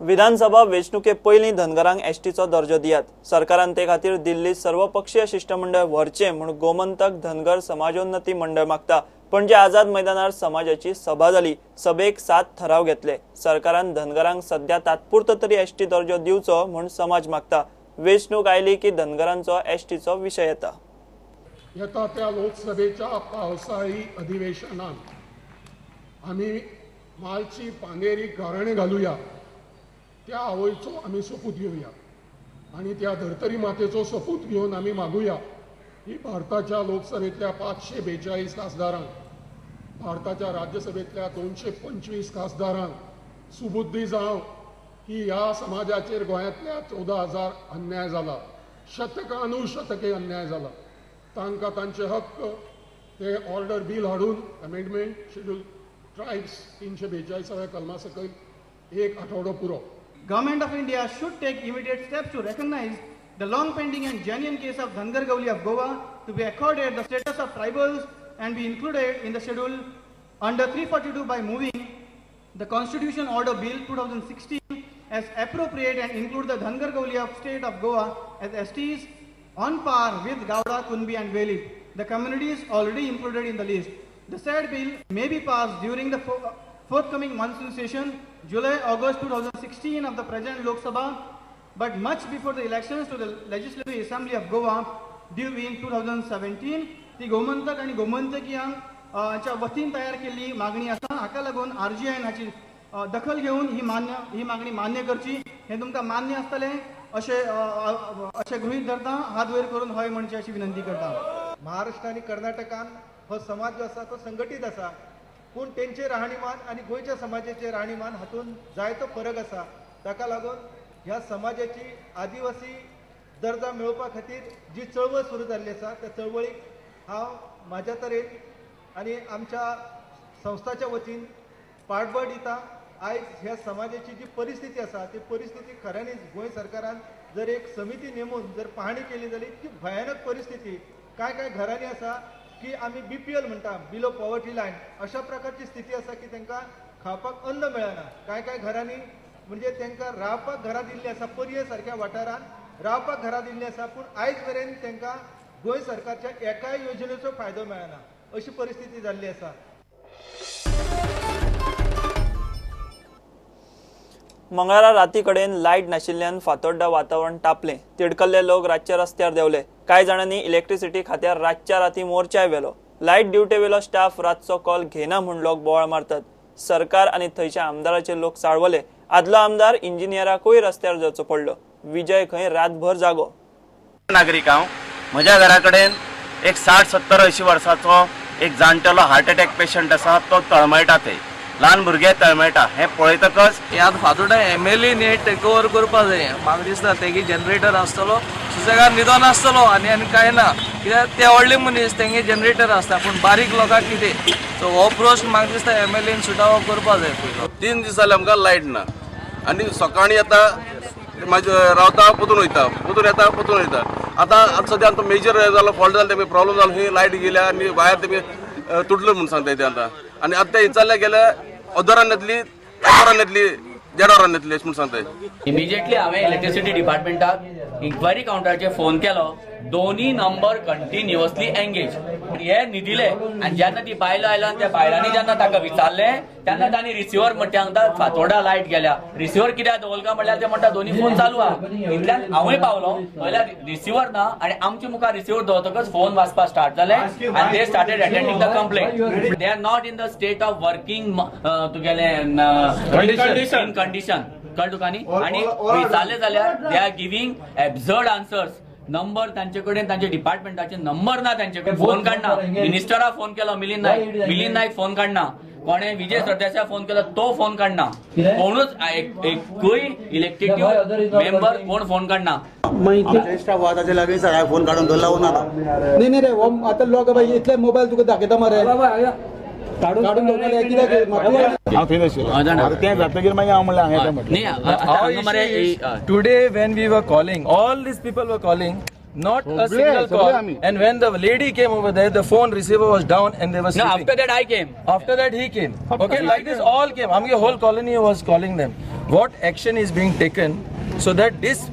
विधानसभा वेंचणुके पयलीं धनगरांक एसटीचो दर्जो दियात। सरकारान ते खातीर दिल्लीत सर्वपक्षीय शिष्टमंडळ व्हरचें म्हूण गोमंतक धनगर समाजोन्नती मंडळ मागता। पणजे आझाद मैदानार समाजाची सभा जाली। सभेक 7 ठराव घेतले। सरकारान धनगरांक सध्या तात्पुरतो तरी एसटी दर्जो दिवचो म्हूण समाज मागता। वेंचणूक आयली की धनगरांचो एसटीचो विशय येता। येता त्या लोकसभेच्या पावसाळी अधिवेशनात आमी मालची पानेरी गाराणें घालुया, त्या आवयचो आमी सोपूत घेवया आनी त्या धर्तरी मातेचो सोपूत घेवन आमी मागुया की भारताच्या लोकसभेतल्या 542 खासदारांक, भारताच्या राज्यसभेतल्या 225 खासदारांक सुबुद्धी जावं की ह्या समाजाचेर गोंयांतल्या 14,000 अन्याय जाला, शतकानुशतके अन्याय जाला। तांकां तांचे हक्क ते ऑर्डर बील हाडून अमेंडमेंट शेड्यूल ट्रायब्स 342व्या कलमा सकयल एक आठवडो पुरो। Government of India should take immediate steps to recognize the long pending and genuine case of Dhangar Gavli of Goa to be accorded the status of tribals and be included in the schedule under 342 by moving the Constitution Order Bill 2016 as appropriate and include the Dhangar Gavli of state of Goa as STs on par with Gowda, Kunbi and Velip, the communities already included in the list. The said bill may be passed during the forthcoming monsoon session, July-August 2016 of the present Lok Sabha, but much before the elections to the Legislative Assembly of Goa due in 2017. ती गोमंतक आनी गोमंतकियांच्या वतीन तयार केल्ली मागणी आसा। हाका लागून आरजीआयन हाची दखल घेवन ही मागणी मान्य करची हें तुमकां मान्य आसतलें अशें अशें गृहीत धरता। हात वयर करून हय म्हणची अशी विनंती करता। महाराष्ट्र आनी कर्नाटकान हो समाज जो आसा तो संघटीत आसा, पूण तेंचे राहणीमान आनी गोंयच्या समाजाचे राहणीमान हातूंत जायतो फरक आसा। ताका लागून ह्या समाजाची आदिवासी दर्जा मेळोवपा खातीर जी चळवळ सुरू जाल्ली आसा त्या चळवळीक हांव म्हाज्या तरेन आनी आमच्या संस्थाच्या वतीन पाठबळ दिता। आयज ह्या समाजाची जी परिस्थिती आसा ती परिस्थिती खऱ्यांनीच गोंय सरकारान जर एक समिती नेमून जर पाहणी केली जाल्यार इतकी भयानक परिस्थिती कांय कांय घरांनी आसा की आमी बीपीएल म्हणटा, बिलो पॉवर्टी लायन, अशा प्रकारची स्थिती आसा की तांकां खावपाक अन्न मेळना। कांय कांय घरांनी म्हणजे तांकां रावपाक घरां दिल्लीं आसा, पर्ये सारक्या वाठारांत रावपाक घरां दिल्लीं आसा, पूण आयज मेरेन तांकां गोंय सरकारच्या एकाय योजनेचो फायदो मेळना अशी परिस्थिती जाल्ली आसा। मंगळारा राती कडेन लायट नाशिल्ल्यान फातोड्डा वातावरण तापलें। तिडकल्ले लोक रातच्या रस्त्यार देंवले। कांय जाणांनी इलेक्ट्रिसिटी खात्यार रातच्या राती मोर्चाय व्हेलो। लायट ड्युटे वेलो स्टाफ रातचो कॉल घेना म्हूण लोक बोवाळ मारतात। सरकार आनी थंयच्या आमदाराचे लोक चाळवले। आदलो आमदार इंजिनियराकूय रस्त्यार जावचो पडलो। विजय खंय रातभर जागो। नागरीक हांव, म्हज्या घरा कडेन एक 60-70-80 वर्साचो एक जाणटेलो हार्ट अटॅक पेशंट आसा, तो तळमळटा, थंय ल्हान भुरगे तळमळटा। हें पळयतकच हे आतां फातोड्डा एमएलए न्ही टेक ओवर करपा जाय। म्हाका दिसता तेगे जनरेटर आसतलो, सुसेगाद न्हिदोन आसतलो आनी आनी कांय ना, कित्याक ते व्हडले मनीस तेंगे जनरेटर आसता, पूण बारीक लोकांक कितें। सो हो प्रश्न म्हाका दिसता एमएलएन सुटावो करपा जाय पयलो। 3 दीस जाले आमकां लायट ना आनी सकाळीं येता मागीर रावता, पोतून वयता, पोतून येता, पोतून वयता। आतां सद्या आमचो मेजर जालो फॉल्ट जालो, तेमी प्रॉब्लम जालो, ही लायट गेल्या आनी वायर तेमी तुटलो म्हूण सांगता ते आतां। आनी आतां ते विचारले गेल्यार अदरान येतली, एक वरान येतली, देड वरान येतली अशें म्हूण सांगता। इमिजिएटली हांवें इलेक्ट्रिसिटी डिपार्टमेंटाक इन्क्वायरी कावंटराचेर फोन केलो, दोनी नंबर कंटिन्युअसली एंगेज। हे न्हिदिले आनी जेन्ना ती बायलो आयलो आनी त्या बायलांनी जेन्ना ताका विचारलें तेन्ना तांणी रिसिवर म्हणटा सांगता फातोडा लायट गेल्या, रिसिवर कित्याक दवरला म्हणल्यार ते म्हणटा दोनी फोन चालू आहा। इतल्यान हांवूय पावलो म्हणल्यार रिसिवर ना आनी आमच्या मुखार रिसिवर दवरतकच फोन वाजपाक स्टार्ट जाले आनी they started attending the complaint. They are not in the state of working तुगेले इन कंडिशन, कळ्ळें तुका न्ही। आनी विचारलें जाल्यार they are giving absurd answers. Number तांचे कडेन, तांचे डिपार्टमेंटाचे नंबर ना तांचे कडेन, फोन काडना। मिनिस्टराक फोन केलो मिलिंद नायक, मिलिंद नायक फोन काडना। कोणे विजय सरदेसाय फोन केलो तो फोन काडना। कोणूच एकूय इलेक्टेड मेंबर कोण फोन काडना। फोन काडून दवरला ना। न्ही न्ही रे, आतां लोक इतले मोबायल तुका दाखयता मरे, काडून दवरले कित्याक? हांव थंय आशिल्लो, तें जातकीर मागीर हांव म्हणलें हांगा येता। Today when we were calling, all these people were calling, not a single call. And when the lady came over there, the phone receiver was down and they were sleeping. No, after that I came. After that he came. Okay, like this all came. Amge whole colony was calling them. What action is being taken so that this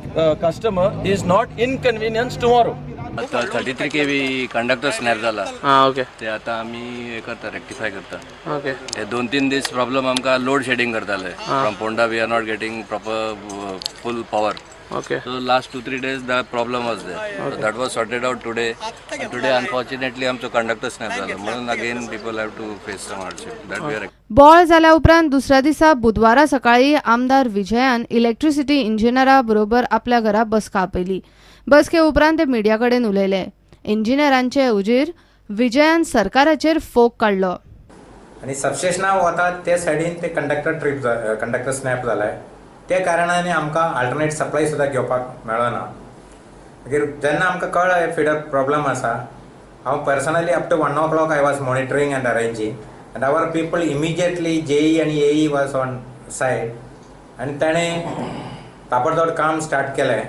customer is not inconvenienced tomorrow? 33 kV conductor snap जाला. हां, okay. ते आता आमी हे करता, rectify करता. Okay. हे 2-3 दीस प्रॉब्लम आमकां लोड शेडिंग करताले. From Ponda we are not getting proper full power. Okay. So last 2-3 days the problem was there. Okay. So that was sorted out today. And today unfortunately आमचो conductor snap जाला म्हणून again people have to face some hardship. That we are. बोळ जाल्या उपरांत दुसऱ्या दिसा बुधवारा सकाळी आमदार विजयान इलेक्ट्रिसिटी इंजिनियरा बरोबर आपल्या घरा बसका आपयली. बसके उपरांत ते मिडिया कडेन उलयले. इंजिनियरांचे उजीर विजयान सरकाराचेर फोग काडलो. आनी सबस्टेशना वता ते सायडीन ते कंडक्टर ट्रीप कंडक्टर स्नॅप जालाय. त्या कारणाने आमकां अल्टरनेट सप्लाय सुद्दां घेवपाक मेळना. मागीर जेन्ना आमकां कळ्ळें फिडर प्रॉब्लम आसा, हांव personally up to 1 o'clock I was monitoring and arranging and our people immediately JE आनी एई वॉज ऑन सायड आनी ताणें ताबडतोब काम स्टार्ट केलें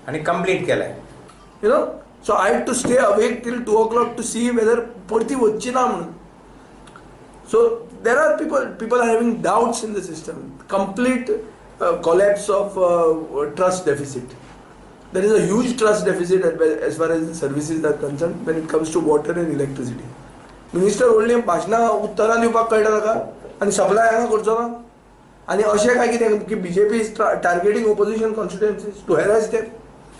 आनी कंप्लीट केलें. You know, so I had to stay awake till 2 o'clock to see whether परती वचची ना म्हणून. So there are people are having doubts in the system. Complete collapse of trust deficit. There is a huge trust deficit as far as the services are concerned when it comes to water and electricity. Minister व्हडली भाशणां उत्तरां दिवपाक कळटा ताका आनी supply हांगा करचो ना. आनी अशें काय कितें की BJP is targeting opposition constituencies to harass them.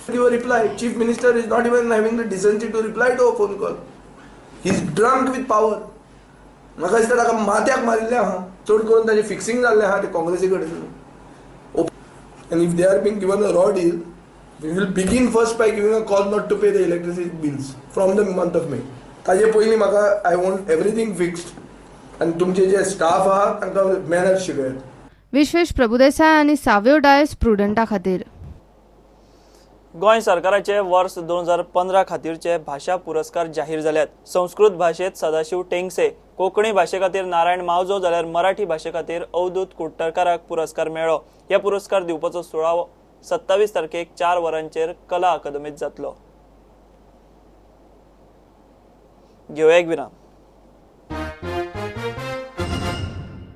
Give a reply. Chief Minister is not even having the decency to reply to a phone call. He is drunk with power. म्हाका दिसता ताका माथ्याक मारिल्लें आहा, चड करून ताजें फिक्सिंग जाल्लें आहा तें काँग्रेसी कडेन. And if they are being given a raw deal, we will begin first by giving a call not to pay the electricity bills from the month of May. ताजे पयलीं म्हाका I want everything fixed आनी तुमचे जे staff आहा तांकां manners शिकयात. Vishwesh Prabhudesai आनी साव्यो डायस प्रुडंटा खातीर. गोंय सरकाराचे वर्स 2015 खातीरचे भाशा पुरस्कार जाहीर जाल्यात. संस्कृत भाशेत सदाशिव टेंगसे, कोंकणी भाशे खातीर नारायण मावजो जाल्यार मराठी भाशे खातीर अवधूत कुट्टरकाराक पुरस्कार मेळ्ळो. ह्या पुरस्कार दिवपाचो सुवाळो 27 तारखेक 4 वरांचेर कला अकादमीत जातलो. घेवया एक विराम.